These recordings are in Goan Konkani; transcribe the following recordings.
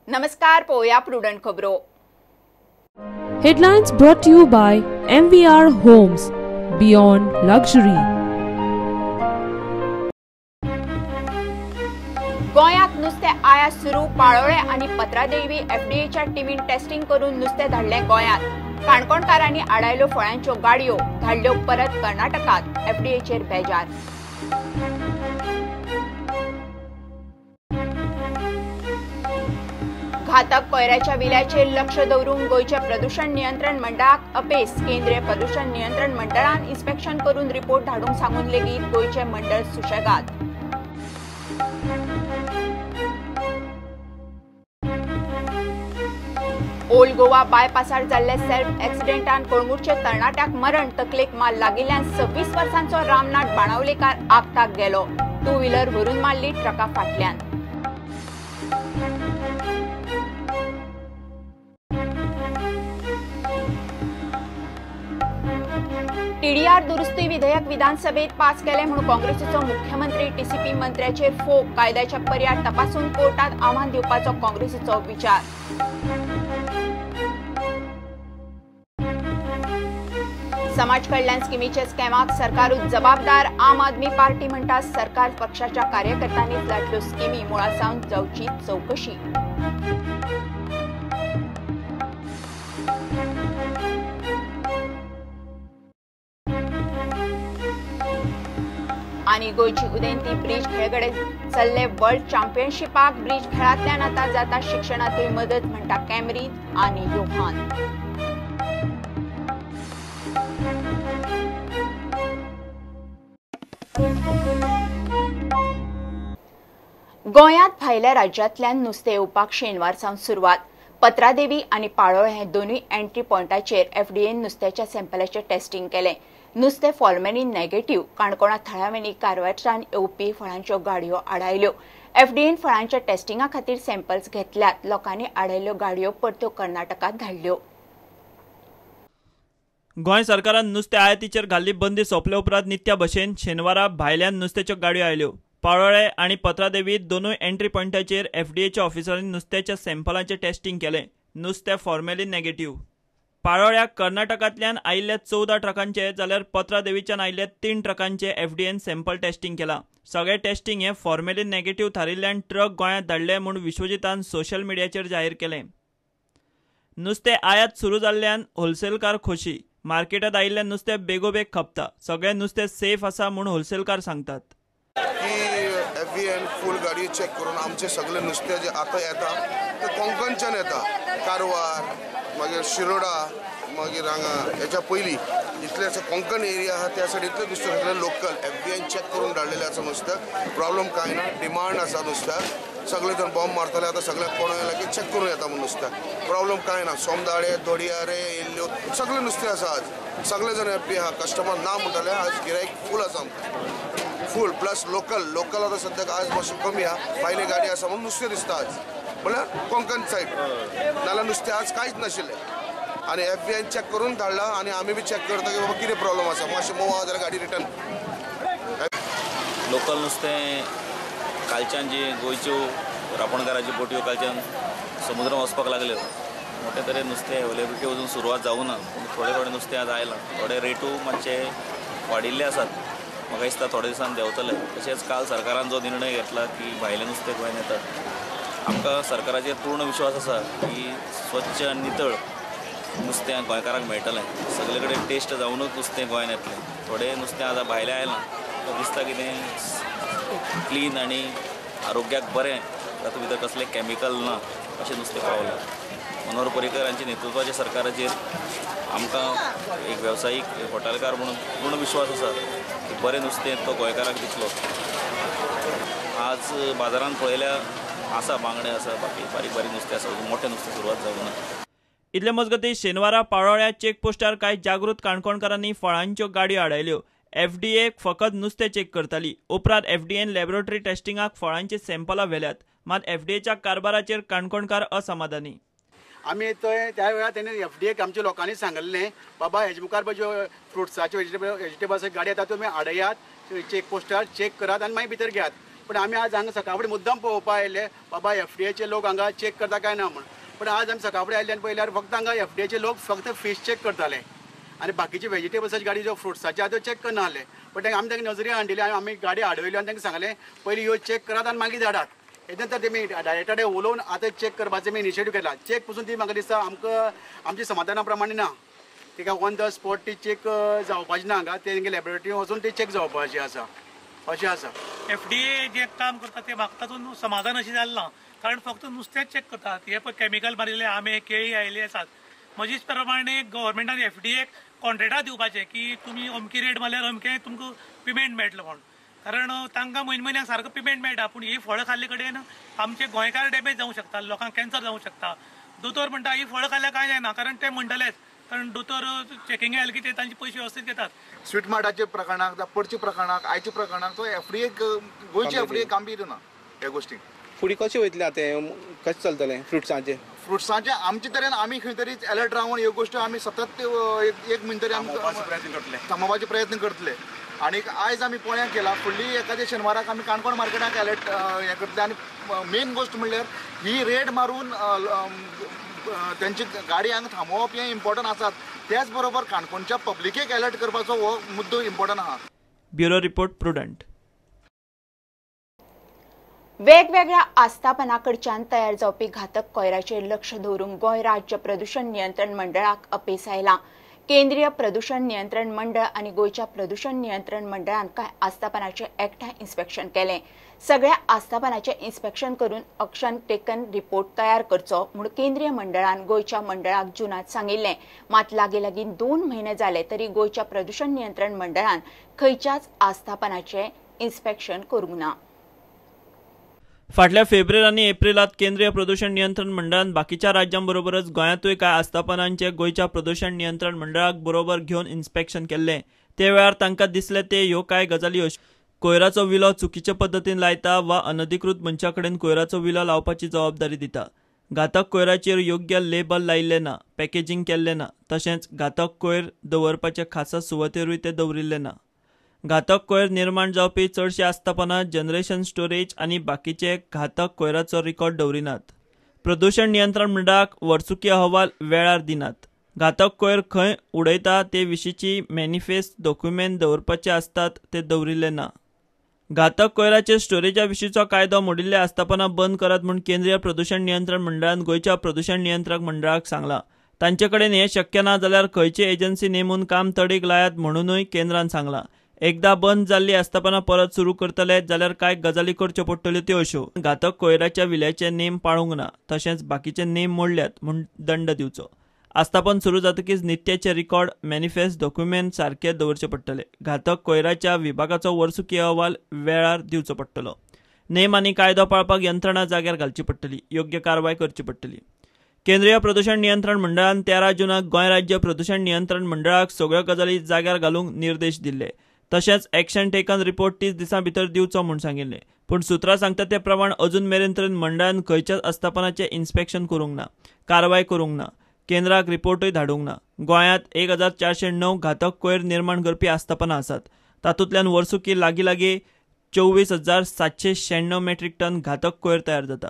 नमस्कार, पळोवया प्रुडंट खबरो. Headlines brought to you by MVR Homes, Beyond Luxury. गोंयांत नुस्तें आयात सुरू. पाळोळे आनी पत्रादेवी एफडीएच्या टिमीन टेस्टिंग करून नुस्तें धाडलें गोंयांत. काणकोणकारांनी आडायल्यो फळांच्यो गाडयो, धाडल्यो परत कर्नाटकांत. एफडीएचेर बेजार. घातक कोयराच्या विल्याचेर लक्ष दवरूंक गोंयच्या प्रदूषण नियंत्रण मंडळाक अपेस. केंद्रीय प्रदूषण नियंत्रण मंडळान इन्स्पेक्शन करून रिपोर्ट धाडूंक सांगून लेगीत गोंयचें मंडळ सुशेगाद. ओल्ड गोवा बायपासार जाल्ले सेल्फ एक्सिडेंटान कळंगूटच्या तरणाट्याक मरण. तकलेक मार लागिल्ल्यान 26 वर्सांचो रामनाथ बाणावलेकार आगताक गेलो. टू व्हिलर व्हरून मारली ट्रका फाटल्यान. टीडीआर दुरुस्ती विधेयक विधानसभेत पास केलें म्हूण काँग्रेसीचो मुख्यमंत्री टीसीपी मंत्र्याचेर फोग. कायद्याच्या पर्याय तपासून कोर्टात आव्हान दिवपाचो काँग्रेसीचो विचार. समाज कल्याण स्किमीच्या स्कॅमाक सरकारूच जबाबदार. आम आदमी पार्टी म्हणटा सरकार पक्षाच्या कार्यकर्त्यांनी लाटल्यो स्किमी, मुळा सावन जावची चवकशी. आनी गोंयची उदेंती ब्रिज खेळगडे चल्ले वर्ल्ड चॅम्पियनशिपाक. ब्रिज खेळांतल्यान आतां जाता शिक्षणांतूय मदत म्हणटा कॅमरीन आनी योहान. गोंयांत भायल्या राज्यांतल्यान नुस्तें येवपाक शेनवार सावन सुरवात. पत्रादेवी आनी पाळोळ हे दोनूय एंट्री पॉयंटाचेर एफडीएन नुस्त्याच्या सॅम्पलाचें टेस्टिंग केलें. नुस्तें फॉर्मेलीन नेगेटिव्ह. काणकोणा थळाव्यांनी कारवारच्यान येवपी फळांच्यो गाडयो आडायल्यो. एफडीएन फळांच्या टेस्टिंगा खातीर सॅम्पल्स घेतल्यात. लोकांनी आडायल्यो गाडयो परत्यो कर्नाटकांत धाडल्यो. गोंय सरकारान नुस्तें आयातीचेर घाल्ली बंदी सोंपले उपरांत नित्या भशेन शेनवारा भायल्यान नुस्त्याच्यो गाडयो आयल्यो. पाळोळे आनी पत्रादेवी दोनूय एंट्री पॉयंटाचेर एफडीएच्या ऑफिसरांनी नुस्त्याच्या सॅम्पलाचें टेस्टिंग केलें. नुस्तें फॉर्मेलीन नेगेटिव्ह. पाळोळ्या कर्नाटकांतल्यान आयिल्ल्या 14 ट्रकांचे जाल्यार पत्रादेवीच्यान आयिल्ल्या 3 ट्रकांचे एफडीएन सॅम्पल टेस्टिंग केलां. सगळें टेस्टिंग हें फॉर्मेलीन नेगेटिव्ह थारिल्ल्यान ट्रक गोंयांत धाडले म्हूण विश्वजितान सोशल मिडियाचेर जाहीर केलें. नुस्तें आयात सुरू जाल्ल्यान होलसेलकार खोशी. मार्केटांत आयिल्लें नुस्तें बेगोबेग खपता. सगळें नुस्तें सेफ आसा म्हूण होलसेलकार सांगतात. एफडीएन फूल गाडी चेक करून आमचे सगळे नुस्तें जे आतां येता ते कोंकणच्यान येता. कारवार, मागीर शिरोडा, मागीर हांगा हेच्या पयलीं इतलें आसा कोंकण एरिया आहा त्या सायडींतलें नुस्तें सगळें लोकल एफडीएन चेक करून धाडलेलें आसा नुस्तें. प्रॉब्लम कांय ना, डिमांड आसा नुस्त्याक. सगळे जाण बॉम्ब मारताले, आतां सगळ्याक कोण लागीं चेक करून येता म्हूण नुस्त्याक. प्रॉब्लम कांय ना. सोमदाळे, दोडयारे, येल्ल्यो सगळें नुस्तें आसा आज. सगळे जाण हॅप्पी आहा. कस्टमर ना म्हणटाले, आज गिरायक फूल आसा आमकां. फूल प्लस लोकल. लोकल आतां सद्याक आज मातशें कमी आहा. भायली गाडी आसा म्हणून नुस्तें दिसता आज, म्हणल्यार कोंकण सायड. नाल्यार नुस्तें आज कांयच नाशिल्लें. आनी एफबीआयन चॅक करून धाडला आनी आमी बी चॅक करता की बाबा कितें प्रॉब्लम आसा. मातशें मोव आहा जाल्यार गाडी रिटर्न. लोकल नुस्तें कालच्यान जी गोंयच्यो रापणकाराच्यो बोटयो कालच्यान समुद्रांत वचपाक लागल्यो, मोटे तरेन नुस्तें अवेलेबिलिटी अजून सुरवात जावूं ना, पूण थोडे थोडे नुस्तें आज आयलां. थोडे रेटू मातशे वाडिल्ले आसात. म्हाका दिसता थोडे दिसान देंवतले. तशेंच काल सरकारान जो निर्णय घेतला की भायलें नुस्तें गोंयांत येतात, आमकां सरकाराचेर पूर्ण विश्वास आसा की स्वच्छ आनी नितळ नुस्तें गोंयकारांक मेळटलें. सगळे कडेन टेस्ट जावनूच नुस्तें गोंयांत येतलें. थोडें नुस्तें आतां भायलें आयलां तो दिसता कितें क्लीन आनी आरोग्याक बरें, तातूंत भितर कसलें कॅमिकल ना अशें नुस्तें पावलां. मनोहर पर्रीकर हांच्या नेतृत्वाच्या सरकाराचेर आमकां एक वेवसायीक हॉटेलकार म्हणून पूर्ण विश्वास आसा की बरें नुस्तें तो गोंयकारांक दितलो. आज बाजारांत पळयल्यार आसा बांगडे आसा, बाकी बारीक बारीक नुस्तें आसा, मोठें नुस्तें सुरवात जावूं ना. इतले मजगतीं शेनवारा पाळोळ्या चेकपोस्टार कांय जागृत काणकोणकारांनी फळांच्यो गाडयो आडायल्यो. एफडीए फकत नुस्तें चेक करताली. उपरांत एफडीएन लॅबोरेटरी टेस्टिंगाक फळांची सॅम्पलां व्हेल्यात. मात एफडीएच्या कारभाराचेर काणकोणकार असमाधानी. आमी थंय त्या वेळार तेणी एफडीएक आमच्या लोकांनी सांगल्लें, बाबा हेजे मुखार पळय ज्यो फ्रुट्साच्यो वेजिटेबल्साच्यो गाडी येता तुमी आडयात, चेक पोस्टार चेक करात आनी मागीर भितर घेयात. पूण आमी आज हांगा सकाळ फुडें मुद्दम पळोवपा आयिल्ले बाबा एफ डी एचे लोक हांगा चॅक करता काय ना म्हूण. पूण आज आमी सकाळ फुडें आयिल्ले आनी पळयल्यार फक्त हांगा एफ डी एचे लोक फक्त फीश चॅक करताले आनी बाकीचे वेजिटेबल्साची गाडी ज्यो फ्रुट्साची आहा त्यो चॅक करना आसले. पण तांकां आमी तांकां नजरे हाडिल्ली आनी आमी गाडी आडयली आनी तांकां सांगलें पयलीं ह्यो चॅक करात आनी मागीर धाडात. हेजे नंतर तेमी डायरेक्टर उलोवन आतां चॅक करपाचें आमी इनिशिएटीव घेतला. चॅक पसून ती म्हाका दिसता आमकां आमच्या समाधाना प्रमाणे ना. तिका ऑन the spot ती चॅक जावपाची ना हांगा, तेंगे लॅबोरेटरी वचून ती चॅक जावपाची आसा अशें आसा. एफ डी ए जें काम करता तें म्हाका तातूंत समाधान अशें जालें ना, कारण फक्त नुस्तेंच चॅक करतात. हे पळय कॅमिकल मारिल्ले आंबे केळी आयिल्ली आसात. म्हजीच प्रमाणे गव्हर्मेंटान एफ डी एक कॉन्ट्रेक्टां दिवपाचें की तुमी अमकी रेट मारल्यार अमकें तुमकां पेमेंट मेळटलो म्हूण, कारण तांकां म्हयन्या म्हयन्याक सारको पेमेंट मेळटा. पूण ही फळां खाल्ले कडेन आमचे गोंयकार डॅमेज जावंक शकता, लोकांक कॅन्सर जावंक शकता. दोतोर म्हणटा ही फळां खाल्ल्यार कांय जायना, कारण ते म्हणटलेच, कारण दोतोर चॅकिंग आयले की ते तांचे पयशे व्यवस्थीत घेतात. स्वीट मार्टाचे प्रकरणाक, पडचे प्रकरणाक, आयच्या प्रकरणाक तो एफ डी एक गोंयची एफ डी ए गंभीर ना ह्या गोष्टीक. फुडें कशें वयतलें आतां, कशें चलतलें फ्रुट्सांचें? फ्रुट्सांचें आमचे तरेन आमी खंय तरी अलर्ट रावन ह्यो गोश्टी आमी सतत एक म्हयनो तरी आमी थांबोवपाचे प्रयत्न करतले. आनी आयज आमी पोळ्यां केला, फुडली एखाद्या शेनवाराक आमी काणकोण मार्केटाक अलर्ट हें करतले. आनी मेन गोश्ट म्हणल्यार ही रेड मारून तेंची गाडी हांगा थांबोवप हें इम्पॉर्टंट आसात, त्याच बरोबर काणकोणच्या पब्लिकेक अलर्ट करपाचो हो मुद्दो इम्पॉर्टंट आहा. Bureau report, Prudent. वेगवेगळ्या आस्थापनाकडच्यान तयार जावपी घातक कोयराचेर लक्ष दवरूंक गोंय राज्य प्रदूषण नियंत्रण मंडळाक अपेस आयलां. केंद्रीय प्रदूषण नियंत्रण मंडळ आनी गोंयच्या प्रदूषण नियंत्रण मंडळान कांय आस्थापनाचें एकठांय इन्स्पेक्शन केलें. सगळ्या आस्थापनाचें इन्स्पेक्शन करून अक्शन टेकन रिपोर्ट तयार करचो म्हूण केंद्रीय मंडळान गोंयच्या मंडळाक जूनांत सांगिल्लें. मात लागीं लागीं 2 म्हयने जाले तरी गोंयच्या प्रदूषण नियंत्रण मंडळान खंयच्याच आस्थापनाचें इन्स्पेक्शन करूंक ना. फाटल्या फेब्रेर आनी एप्रिलांत केंद्रीय प्रदूषण नियंत्रण मंडळान बाकीच्या राज्यांबरोबरच गोंयांतूय कांय आस्थापनांचे गोंयच्या प्रदूषण नियंत्रण मंडळाक बरोबर घेवन इन्स्पेक्शन केल्लें. ते वेळार तांकां दिसलें ते ह्यो कांय गजाली अश्यो: कोयराचो विलो चुकीचे पद्दतीन लायता वा अनधिकृत मनशा कडेन कोयराचो विलो लावपाची जबाबदारी दिता, घातक कोयराचेर योग्य लेबल लायिल्लें ना, पॅकेजींग केल्लें ना, तशेंच घातक कोयर दवरपाचे खासा सुवातेरूय ते दवरिल्लें ना. घातक कोयर निर्माण जावपी चडशी आस्थापनां जनरेशन स्टोरेज आनी बाकीचे घातक कोयराचो रिकॉर्ड दवरिनात. प्रदूषण नियंत्रण मंडळाक वर्सुकी अहवाल वेळार दिनात. घातक कोयर खंय उडयता ते विशींची मॅनिफेस्ट डॉक्युमेंट दवरपाचे आसतात ते दवरिल्ले ना. घातक कोयराचे स्टोरेजा विशींचो कायदो मोडिल्ले आस्थापनां बंद करात म्हूण केंद्रीय प्रदूषण नियंत्रण मंडळान गोंयच्या प्रदूषण नियंत्रक मंडळाक सांगलां. तांचे कडेन हें शक्य ना जाल्यार खंयची एजन्सी नेमून काम तडीक लायात म्हणूनय केंद्रान सांगलां. एकदा बंद जाल्ली आस्थापनां परत सुरू करतले जाल्यार कांय गजाली करच्यो पडटल्यो त्यो अश्यो: घातक कोयराच्या विल्याचे नेम पाळूंक ना, तशेंच बाकीचे नेम मोडल्यात म्हूण दंड दिवचो. आस्थापन सुरू जातकीच नित्याचे रिकॉर्ड, मॅनिफेस्ट डॉक्युमेंट सारके दवरचे पडटले. घातक कोयराच्या विभागाचो वर्सुकी अहवाल वेळार दिवचो पडटलो. नेम आनी कायदो पाळपाक यंत्रणा जाग्यार घालची पडटली, योग्य कारवाय करची पडटली. केंद्रीय प्रदूषण नियंत्रण मंडळान 13 जूनाक गोंय राज्य प्रदूषण नियंत्रण मंडळाक सगळ्यो गजाली जाग्यार घालूंक निर्देश दिल्ले. तशेंच एक्शन टेकन रिपोर्ट 30 दिसां भितर दिवचो म्हूण सांगिल्लें. पूण सुत्रां सांगता ते प्रमाण अजून मेरेन तरी मंडळान खंयच्याच आस्थापनाचें इन्स्पेक्शन करूंक ना, कारवाय करूंक ना, केंद्राक रिपोर्टूय धाडूंक ना. गोंयांत 1409 घातक कोयर निर्माण करपी आस्थापनां आसात. तातूंतल्यान वर्सुकी लागीं लागीं 24,796 मेट्रीक टन घातक कोयर तयार जाता.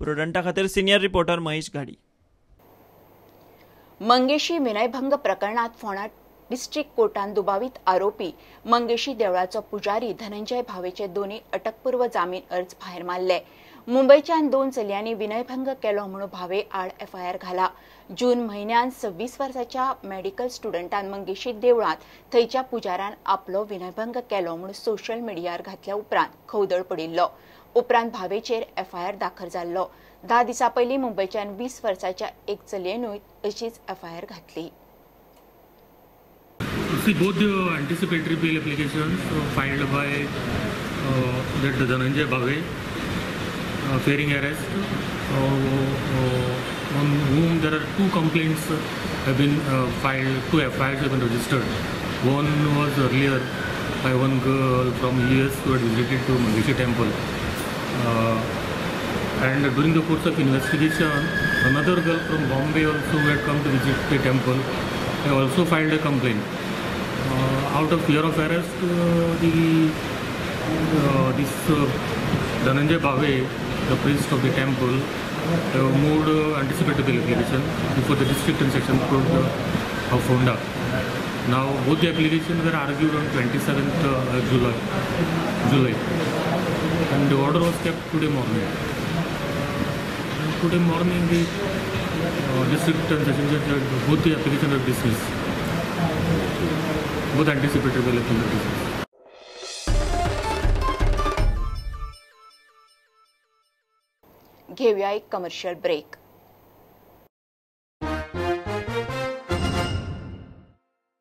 प्रुडंटा खातीर सिनियर रिपोर्टर महेश घाडी. मंगेशी विनयभंग प्रकरणात फोंडा डिस्ट्रिक्ट कोर्टान दुबावीत आरोपी मंगेशी देवळाचो पुजारी धनंजय भावेचे दोन्ही अटकपूर्व जामीन अर्ज भायर मारले. मुंबयच्यान 2 चलयांनी विनयभंग केलो म्हणून भावे आड एफआयआर घाला. जून म्हयन्यान 26 वर्साच्या मेडिकल स्टुडंटान मंगेशी देवळांत थंयच्या पुजारान आपलो विनयभंग केलो म्हणून सोशल मिडियार घातल्या उपरांत खवदळ पडिल्लो. उपरांत भावेचेर एफआयआर दाखल जाल्लो. 10 दिसां पयलीं मुंबयच्यान 20 वर्साच्या एक चलयेनूय अशीच एफआयआर घातली. See, both the anticipatory bail applications filed by that Dhananjay Bhave, fearing arrest, on whom there are 2 complaints have been filed, 2 FIRs have been registered. One was earlier by one girl from US who had visited to Mangeshi temple. And during the course of investigation, another girl from Bombay also who had come to visit the temple, they also filed a complaint. Out of fear of arrest, this Dhananjay Bhave, the priest of the temple, moved anticipatory bail application before the district and session court of Ponda. Now both the applications were argued on 27th July, and the order was kept today morning. And today morning the district and session judge both the applications were dismissed. Both anticipatory bail applications were dismissed. घेऊया एक कमर्शियल ब्रेक.